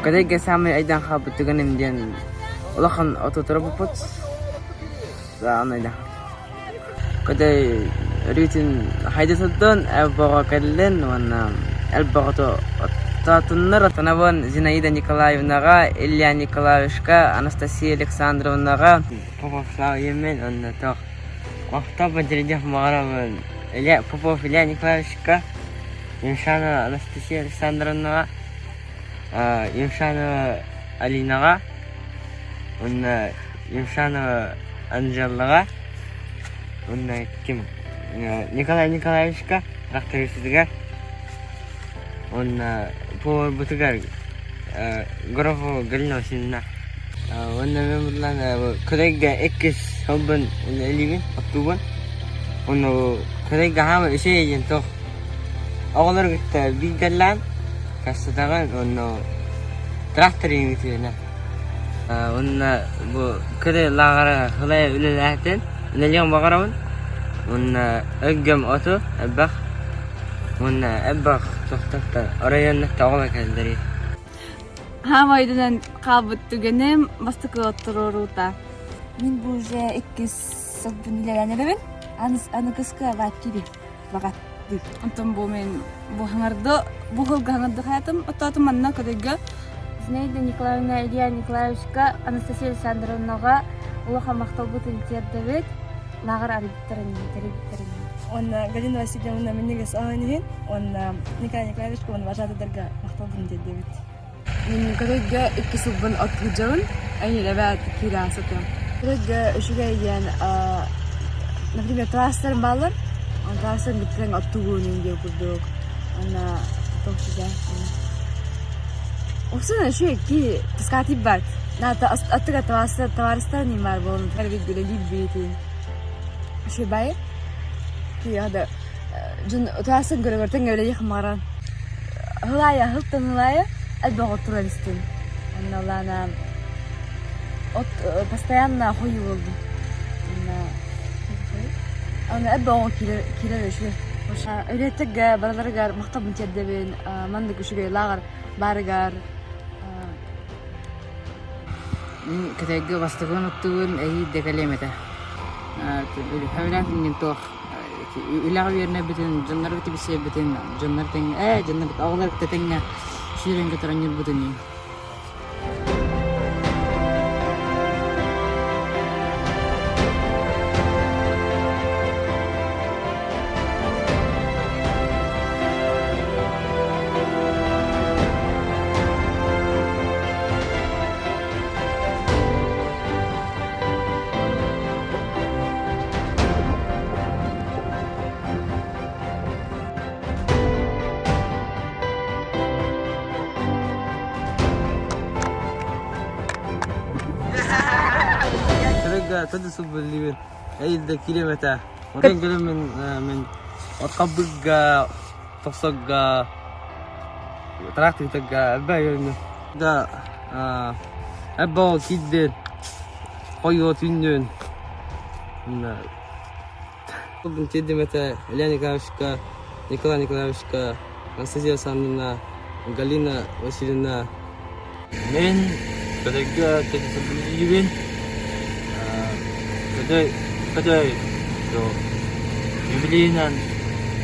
Кэдэйгэ саамай өйдөөн хаалбыт түгэним диэн улахан отутура буппут аны өйдөөн Көдөй өрүүтүн хайда сылдьан элбэҕи кэллин уонна элбэх оту оттоотуннар. Оттонобун Зинаида Николаевнаҕа, Илья Николаевичка, Анастасия Александровнаҕа Поповтаах ийэммин уонна туох Охтобо дьиҥнээх баҕарабын Илья Попов Илья Николаевичка, Юмшанова Анастасия Александровнаҕа, Юмшанова Алинаҕа уонна Юмшанова Анжелаҕа уонна ким Николай Николаевичка трактористыгар уонна поварбытыгар Грохова Галина Васильевна уонна мин буоллаан Кырайга иккис сылбын үлэлиибин, оттуубун. Уонна Кырайга хаама үчүгэй диэн туох оҕолору кытта бииргэлээн кассатаҕын уонна трактор үҥүүтүнэ. Уонна бу Кырай лааҕыра сылайа үлэлээтин, үлэлиэм баҕарабын. Уонна өлгөм оту элбэх уонна элбэх тохтохтор оройуоннартан оҕолор кэлэллэрий. Хаамай өйдөнөн хаалбыт түгэним бастакы туруоруута. Мин бу уже иккис сылбын үлэлээн эрэбин. Аныгыскы авааккиби баҕаттыы. Онтон бу мин бу хаҥарды бу сылга хаҥарды хаятым оттоотум манна Көдөйгө. Зинаида Николаевна Илья Николаевичка, Анастасия Александровнаҕа улахан махталбытын тиэрдэбит. Лааҕыр арыйбыттарын, тэрийбиттэрин. Уонна Галина Васильевна минньигэс аһын иһин уонна Николай Николаевичка уонна вожатыйдарга махталбын тиэрдэбит. Мин Көтөйгө икки сылбын от сылдьабын, эйэлэбээт киирэн сытым. Көтөйгө үчүгэй диэн, например, трассаларым бааллар, трассаларын кытта оттугун диэн курдук. Уонна туох Уксун үчүгэй ки таскаатыйбат. Аттыга табаарыстар баар буолан үлэлиирбитин. Үчүгэй Киһи дьон утуйасын көрө-көрө тэҥҥэ маҕаран Ыһылаайа ыһылтан ыһылаайа элбэх от туран истим. Онно лаана от постоянно хойуу буоллум. Онно онно элбэх оҕо киирэр киирэр үчүгэй. Үлэһиттэргэ барыларыгар махталбын тиэрдэбин маннык үчүгэй лааҕыр баарыгар Мин Кытайга бастакыбын оттугун эһиил да кэлиэм этэ. Үлэһэбинэн туох үлэҕэ үөрэнэрбитин, дьоннорго тибисиэрбитин, дьоннор тэҥҥэ ээ дьоннор оҕолор кытта тэҥҥэ сүүрэн көтөр оонньуурбутун Кырга тады суббуллибин эйилде кирем этэ. Онон кэлэн мин мин откабыгга тохсогга трактырга элбэ көрүнү. Да эббо кидден хойуо түннүн Тиэрдим этэ Илья Николаевичка, Николай Николаевичка, Анастасия Александровна, Галина Васильевна. Мин Көдөйгө тетисибин Көдөй Көдөй юбилейынан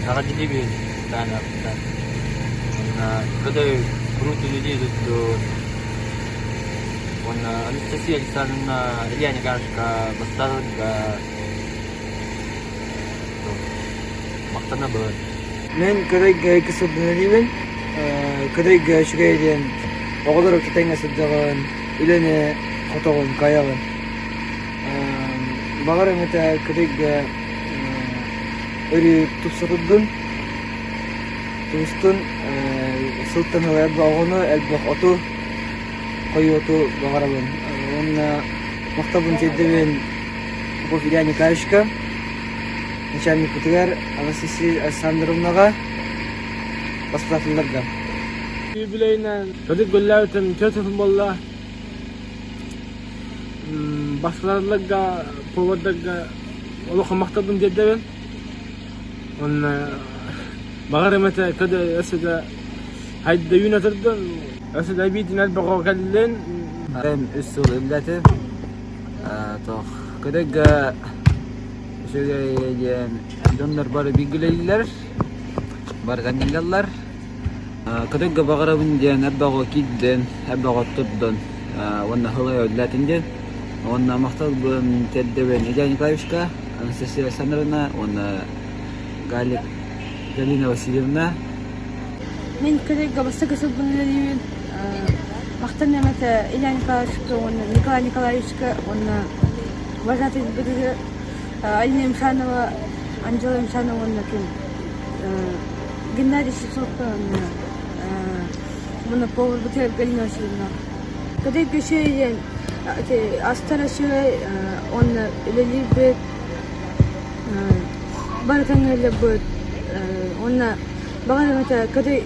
эҕэрдэлиибин таанаттан уонна Көдөй куруук үлэлии турдун уонна Анастасия Александровна Илья Николаевичка бастаатарга махтанабын. Мин Көдөйгө икки сылбын үлэлиибин. Көдөйгө үчүгэй диэн оҕолор тэҥҥэ сылдьаҕын, үлэни хотоҕун, кыайаҕын. Баҕар эмэтэ Көдөйгө өрүү тупса турдун, тубустун, сылтан ыла элбэх оҕону, элбэх оту, хойуу оту баҕарабын. Уонна махталбын тиэрдэбин Попов Илья Николаевичка, начальникпытыгар Анастасия Александровнаҕа, воспитателларга. Юбилейынан Көтүк гөллөөбүтүм түөрт сыл буолла. Бастыларга, повардарга олох махталбын тиэрдэбин. Уонна баҕар эмэтэ көдө өссө да хайда үүнэ турдун. Өссө да эбиитин элбэх кэллин. Эн үс сыл үллэтим. Туох көтөйгө үчүгэй диэн дьоннор бары билгилейлер, бары таҥныллар. Көтөйгө баҕарабын диэн элбэҕи киирдин, элбэҕи оттурдун уонна сылай үллэтин диэн. Уонна махталбын тиэрдэбин Илья Николаевичка, Анастасия Александровна уонна Галина Галина Васильевна. Мин көтөйгө бастакы сылбын үлэлиибин. Махтаныам этэ Илья Николаевичка уонна Николай Николаевичка уонна вожатый бытыгы Алина Имшанова, Анжела Имшанова уонна ким Геннадий Сивцовка уонна уонна поварбытыгар Галина Васильевна. Көтөйгө үчүгэй диэн астара үчүгэй уонна үлэлиирбит барытын ыалларбыт уонна баҕарым этэ көтөй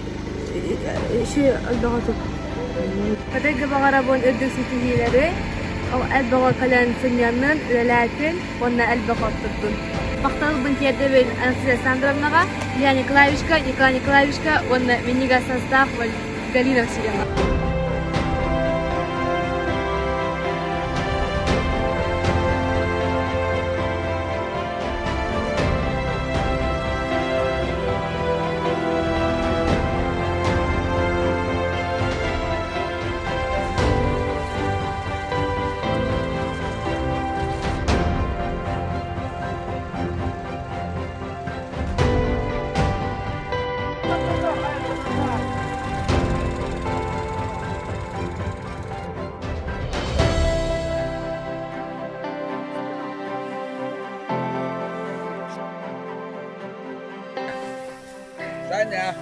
үчүгэй элбэҕи Көтөйгө баҕарабын үрдүк ситиһиилэри, элбэҕи кэлэн сынньаннын, үлэлээтин уонна элбэх оттурдун. Махталбын тиэрдэбин Анастасия Александровнаҕа, Илья Николаевичка, Николай Николаевичка уонна минньигэс астаах Галина Васильевна. Саня.